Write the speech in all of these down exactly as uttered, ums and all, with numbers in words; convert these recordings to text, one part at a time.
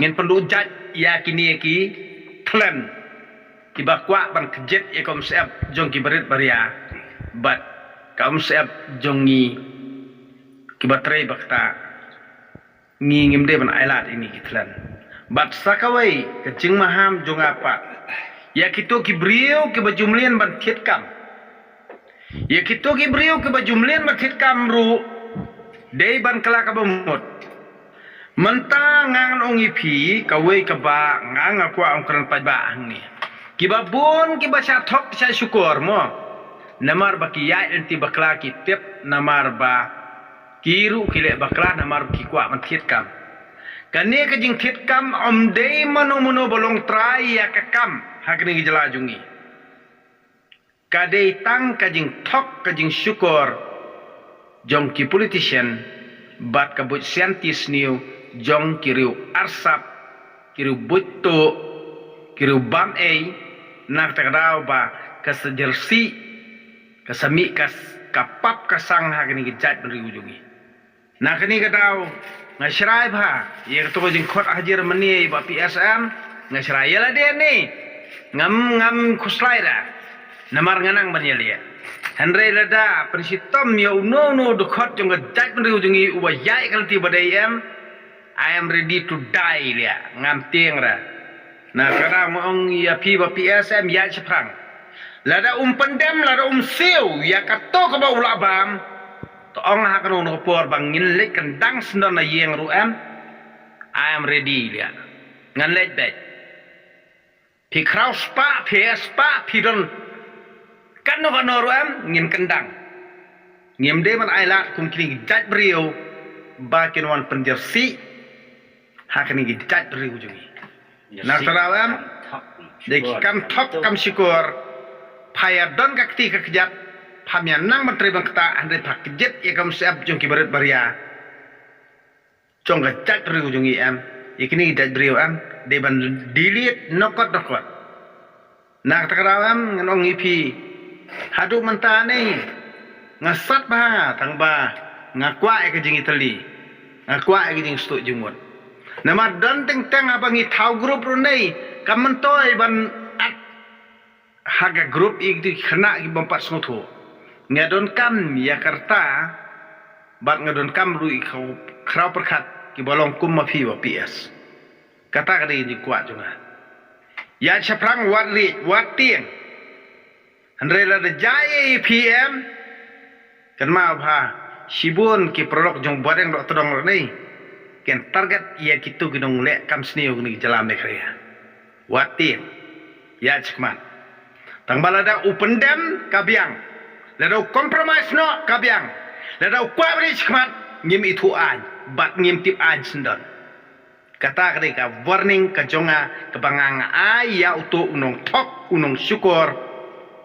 Ngin pynduh jait ïa kine ki thlen kiba kwah ban kjit ïa ka umsyep jong ki barit baria bad ka umsyep jong ngi kiba trei ba kata. Ngi ngim dei ban ailad ïa kine ki thlen. Bad sa kawei ka jingmaham jong nga pat ïa kito ki briew kiba ju mlien ban thied kam. Ïa kito ki briew kiba ju mlien ban thied kam ruh dei ban kylla kaba mut. Mynta ngan ong ïa phi kawei kaba nga nga kwah ong kren paidbah hangne. Kiba bun kiba shah thok shah shukor mo. Namar ba ki ïaid lynti bakla ki tip namar ba ki ruh ki leh bakla namar ba ki kwah ban thied kam. Kane ka jingthied kam ym dei mano mano ba long trai ïa ka kam ha kane ka jylla jong ngi. Ka dei tang ka jingthok ka jingshukor jong ki politician bad ka buit scientist sniew jong ki riew arsap, ki riew buit tuh, ki riew bam ei, na kata ka daw ba ka sa jersey ka sa mih ka s- ka pap ka sang ha kane ka jaitbynriew jong ngi. Na kane ka daw nga shrai bha ïa kato ka jingkhot hajir mane ba P S M nga shrai ïa lade ne ngam ngam khuslai da namar nga nang ban ïa leh. Hynrei lada pynshitom ïa uno uno u dkhot jong ka jaitbynriew jong ngi uba ïaid ka lynti ba dei em, I am ready to die leh, ngam tieng ra. Na ka daw nga ong ïa phi ba P S M ïaid shaphrang. Lada um pyndem lada um siew ïa kato kaba u la bam. To ong ha kano kano ka por ba ngin leit kyndang syndon na ïing ruh em. I am ready ïa. Ngan leit beit. Phi khraw spah, phi heh spah, phi don kano kano ruh em, ngin kyndang. Ngim dei ban ailad kum kine ki jaitbynriew ba kin wan pynjyrsieh ha kine ki jaitbynriew jong ngi. Nang tara em, dei ki kam thok kam shukor, pha ïa don ka kti ka kjat, pham ïa nang ban trei ban ktah, hynrei pha kjit ïa ka umsyep jong ki barit baria. Jong ka jaitbynriew jong ngi em, ïa kine ki jaitbynriew em, dei ban delete nokot nokot. Na kata ka daw em, ngan ong ïa phi, haduh mynta ne nga sat bha tang ba nga kwah ïa ka jingïatylli, nga kwah ïa ka jingstuh jingmut. Namar don teng teng haba ngi thaw group ruh ne kam myntoi ban at ha ka group ïa ki khynnah ki bym pat sngewthuh. Nga donkam ïa ka rta bad nga donkam ruh ïa ka khraw pyrkhat kiba long kum ma phi ba P S. Kata ka dei ka jingkwah jong nga. Ïa shaphrang wat rieh wat tieng. Hynrei lada jia ïa P M, kynmaw bha, shibun ki paralok jong Bording Dohtdong ruh ne kin target ïa kito ki nongleh kam sniew kine ki jylla Meghalaya. Wat tieng, ïa shikmat. Tang ba lada u pyndem ka biang, lada u compromise noh ka biang, lada u kwah ban ïa shikmat, ngim ithuh aiñ bad ngim tip aiñ syndon. Kata ka dei ka warning ka jong nga kaba nga nga ai ïa uto u nongthok u nongshukor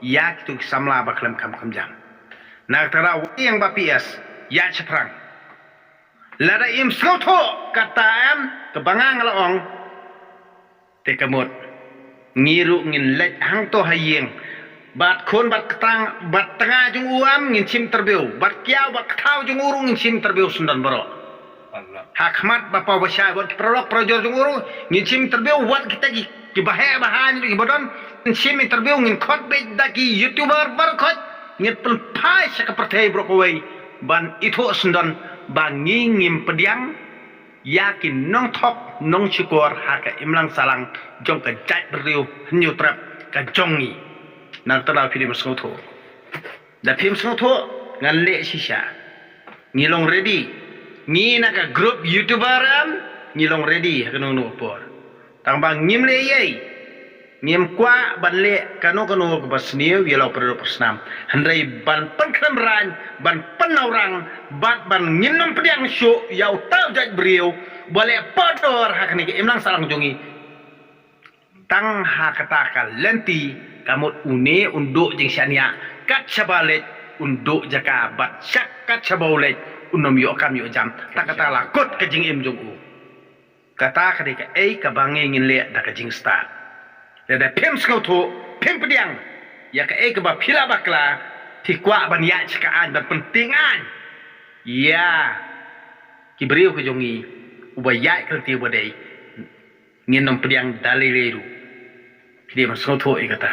ïa kito ki samla ba khlem kham kham jam. Na kata ka daw wat tieng ba P S, ïa shaphrang. Lada im sngewthuh kata em kaba nga nga la ong. Te ka mut ngi ruh ngin leit hangto ha ïing. Bad khun bad ktang bad tnga jong u em ngin shim interview. Bad kiaw bad kthaw jong u ruh ngin shim interview syndon baroh. Ha khmat ba paw ba shai bad ki paralok parajor jong u ruh ngin shim interview wat kita ki kiba heh ba haiñ ruh kiba don. Ngin shim interview ngin khot beit da ki YouTuber baroh khoit ngin pynphai sha ka pyrthei baroh kawei ban ithuh syndon ba ngi ngim pdiang ïa ki nongthok nongshukor ha ka imlang sahlang jong ka jaitbynriew Hynñiewtrep ka jong ngi. Na kata daw phi dei ban sngewthuh. Da phim sngewthuh ngan leh shisha. Ngi long ready. Ngi na ka group YouTuber em ngi long ready ha kano kano ka por. Tang ba ngim leh ei ei. Ngim kwah ban leh kano kano kaba sniew ïa la u pyrshah pyrshah. Hynrei ban pynkhlem raiñ, ban pynawrang, bad ban ngin ym pdiang shuh ïa uta u jaitbynriew ba leh pardor ha kane ka imlang sahlang jong ngi. Tang ha kata ka lynti ka mut une un duh jingshaniah kat shaba leit un duh jaka bad shah kat shaba u leit un ym ïoh kam ïoh jam. Tang kata la kut ka jingim jong u. Kata ka dei kaei kaba ngi ngin leh da ka jingstad. Lada phim sngewthuh, phim pdiang ïa kaei kaba phi la bakla, phi kwah ban ïaid sha ka aiñ ban pyntieng aiñ ïa ki briew ka jong ngi, uba ïaid ka lynti uba dei. Ngin ym pdiang da lei lei ruh. Phi dei ban sngewthuh ïa kata.